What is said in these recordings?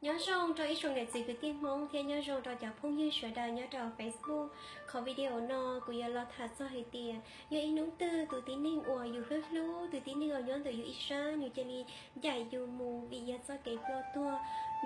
Nyob zoo rau ib tsoom niam txiv kwv tij Hmoob thiab nyob zoo rau cov phooj ywg sawv daws nyob rau Facebook. Qhov video no kuv yuav los tham txog hais tias yog ib hnub twg tus tib neeg uas yus hlub hlub, tus tib neeg uas nyob ntawm yus ib sab nws cia li ncaim yus mus vim yog txoj kev ploj tuag,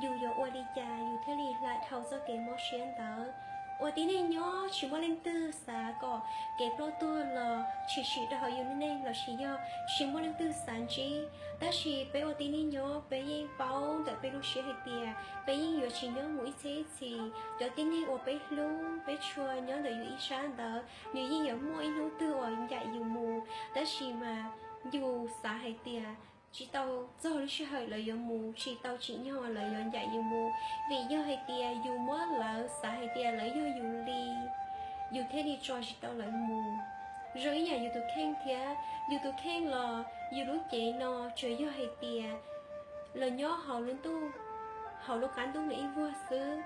yus yuav ua li cas yus thiaj li hla dhau txoj kev mob siab ntawd? Ua tib neeg nyob tsis muaj leej twg xav kom kev ploj tuag los tshwm sim rau hauv yus lub neej lossis yog tsis muaj leej twg xav ntsib. Tab sis peb ua tib neeg nyob peb yeej paub ntawm peb lub siab hais tias peb yeej yuav tsis nyob mus ib txhiab ib txhis. Cov tib neeg uas peb hlub peb tshua nyob ntawm yus ib sab ntawd nws yeej yuav muaj ib hnub twg uas ncaim yus mus. Tab sis mas yus xav hais tias tsis tau txog lub sij hawm lawv yuav mus, tsis tau tsim nyog lawv yuav ncaim yus mus, vim yog hais tias yus muab lawv xav hais tias lawv yog yus li, yus thiaj li tso tsis tau lawv mus. Zoo ib yam yus tus kheej thiab, yus tus kheej los yus lub cev no tsuas yog hais tias los nyob hauv lub ntuj, hauv lub qab ntuj no ib vuag xwb.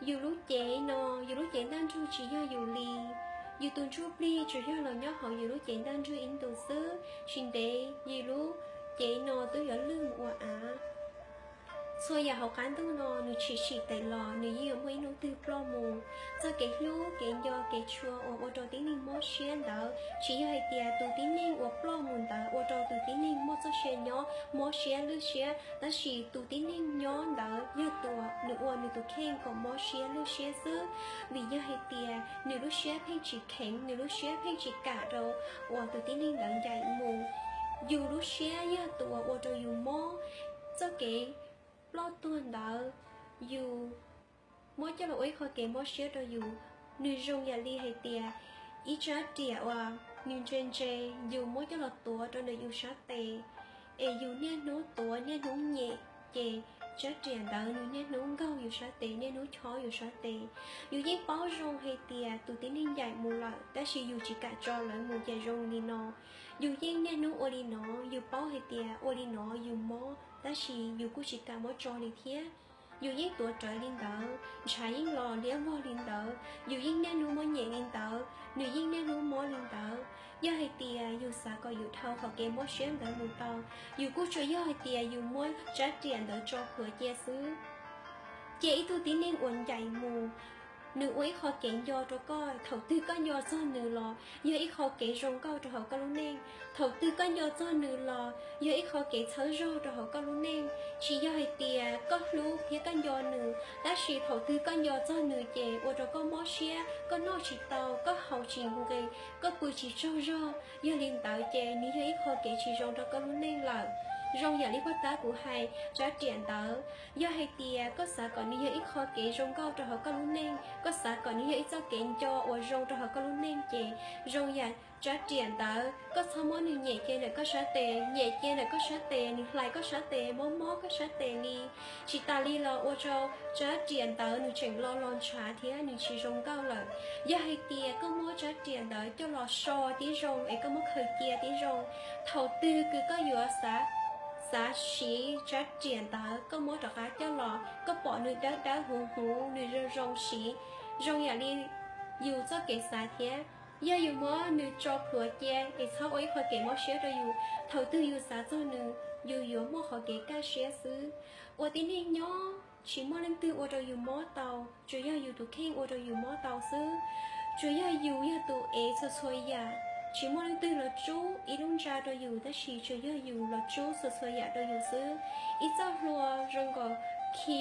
Yus lub cev no, yus lub cev ntaj ntsug tsis yog yus li. Yus tus ntsuj plig tsuas yog los nyob hauv yus lub cev ntaj ntsug ib ntus xwb, tsis ntev yus lub cev no twb yuav lwj mus ua av. Txhua yam hauv qab ntuj no nws tshwm sim tes los nws yeej yuav muaj ib hnub twg ploj mus. Txoj kev hlub kev nco kev tshua uas ua rau tib neeg mob siab ntawd tsis yog hais tias tus tib neeg uas ploj mus ntawd ua rau tus tib neeg muaj txoj sia nyob mob siab lwj siab, tab sis tus tib neeg nyob ntawd yog tus uas nws ua nws tus kheej kom mob siab lwj siab xwb, vim yog hais tias nws lub siab pheej tsis kheev, nws lub siab pheej tsis kam rau uas tus tib neeg ntawd ncaim mus. Yus lub siab yog tus uas ua rau yus mob. Txoj kev ploj tuag ntawd yus muab coj los ua ib qho kev mob siab rau yus. Nws zoo yam li hais tias ib tsab riam uas nws ntse ntse, yus muab coj los tuav rau ntawm yus sab tes, es yus niaj hnub tuav niaj hnub nyem, ces tsab riam ntawd nws niaj hnub nkaug yus sab tes, niaj hnub chob yus sab tes. Yus yeej paub zoo hais tias tus tib neeg ncaim mus lawm, tab sis yus tsis kam tso lawv mus ces zoo li no. Yus yeej niaj hnub ua li no, yus paub hais tias ua li no yus mob, tab sis yus kuj tsis kam muab tso li thiab. Yus yeej tuav rawv li ntawd, ntshav yeej los liab vog li ntawd, yus yeej niaj hnub muab nyem li ntawd, nws yeej niaj hnub mob li ntawd. Yog hais tias yus xav kom yus dhau qhov kev mob siab ntawd mus tau, yus kuj tsuas yog hais tias yus muab tsab riam ntawd tso plhuav cia xwb. Cia ib tug tib neeg uas ncaim mus, nws ua ib qho kev nco rau koj. Thaum twg koj nco txog nws los yog ib qho kev zoo nkauj rau hauv koj lub neej. Thaum twg koj nco txog nws los yog ib qho kev txhawb zog rau hauv koj lub neej. Tsis yog hais tias koj hlub thiab koj nco nws, tab sis thaum twg koj nco txog nws ces ua rau koj mob siab, koj noj tsis tau, koj haus tsis nqis, koj pw tsis tsaug zog. Yog li ntawd ces nws yog ib qho kev tsis zoo rau koj lub neej lawm. Zoo yam li paj tab kuv hais, tsab riam ntawd, yog hais tias koj xav kom nws yog ib qho kev zoo nkauj rau hauv koj lub neej, koj xav kom nws yog ib txoj kev nco uas zoo rau hauv koj lub neej ces zoo yam tsab riam ntawd, koj txhob muab nws nyem cia ntawm koj sab tes, nyem cia ntawm koj sab tes, nws hlais koj sab tes, mob mob koj sab tes li. Tsis tas li los ua rau tsab riam ntawd nws tseem lo los ntshav thiab nws tsis zoo nkauj lawm. Yog hais tias koj muab tsab riam ntawd coj los so tib zoo es koj muab khaws cia tib zoo, thaum twg kws koj yuav xav, xav siv tsab riam ntawd koj muab rov qab coj los, koj pom nws dawb dawb huv huv, nws zoo zoo siv, zoo yam li yus txoj kev xav thiab. Yog yus muab nws tso plhuav cia es txhob ua ib qho kev mob siab rau yus, thaum twg yus xav txog nws, yus yuav muaj qhov kev kaj siab xwb. Ua tib neeg nyob tsis muaj leej twg ua rau yus mob tau, tsuas yog yus tus kheej ua rau yus mob tau xwb. Tsuas yog yus yog tus ev txhua txhua yam, tsis muaj leej twg los tsub ib lub ntsa rau yus, tab sis tsuas yog yus los tsub txhua txhua yam rau yus xwb. Ib txoj hlua zoo nkaus khi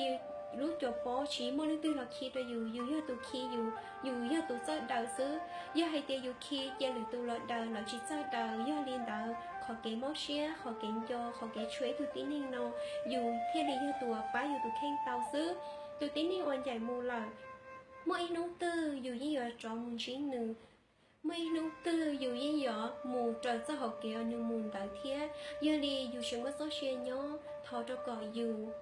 lub cuav pob, tsis muaj leej twg los khi rau yus, yus yog tus khi yus, yus yog tus txawj daws xwb. Yog hais tias yus khi cia lwm tus los daws, lawv tsis txawj daws. Yog li ntawd qhov kev mob siab, qhov kev nco, qhov kev tshua ib tug tib neeg no, yus thiaj li yog tus uas pab yus tus kheej tau xwb. Tus tib neeg uas ncaim mus lawm, muaj ib hnub twg yus yeej yuav rov mus ntsib nws. Muaj ib hnub twg yus yeej yuav mus raws txoj hauv kev uas nws mus ntawd thiab. Yog li yus tsis muaj txoj sia nyob, thov rau kom yus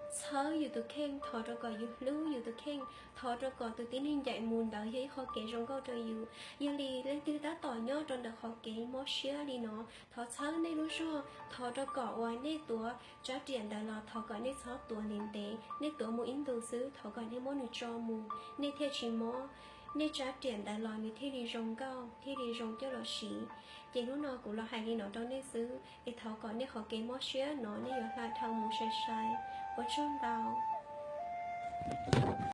txhawb yus tus kheej, thov rau kom yus hlub yus tus kheej, thov rau kom tus tib neeg ncaim mus ntawd yog ib qho kev zoo nkauj rau yus. Yog li leej twg tab tom nyob rau ntawm qhov kev mob siab li no, thov txhawb nej lub zog, thov rau kom uas nej tuav tsab riam ntawd los thov kom nej txhob tuav ntev ntev, nej tuav mus ib ntus xwb, thov kom nej muab nws tso mus, nej thiaj tsis mob. Nej tsab riam ntawd los nws thiaj li zoo nkauj, thiaj li zoo coj los siv. Ces hnub no kuv los hais li no rau nej xwb, es thov kom nej qhov kev mob siab no nej yuav hla dhau mus sai sai. Ua tsaug ntau.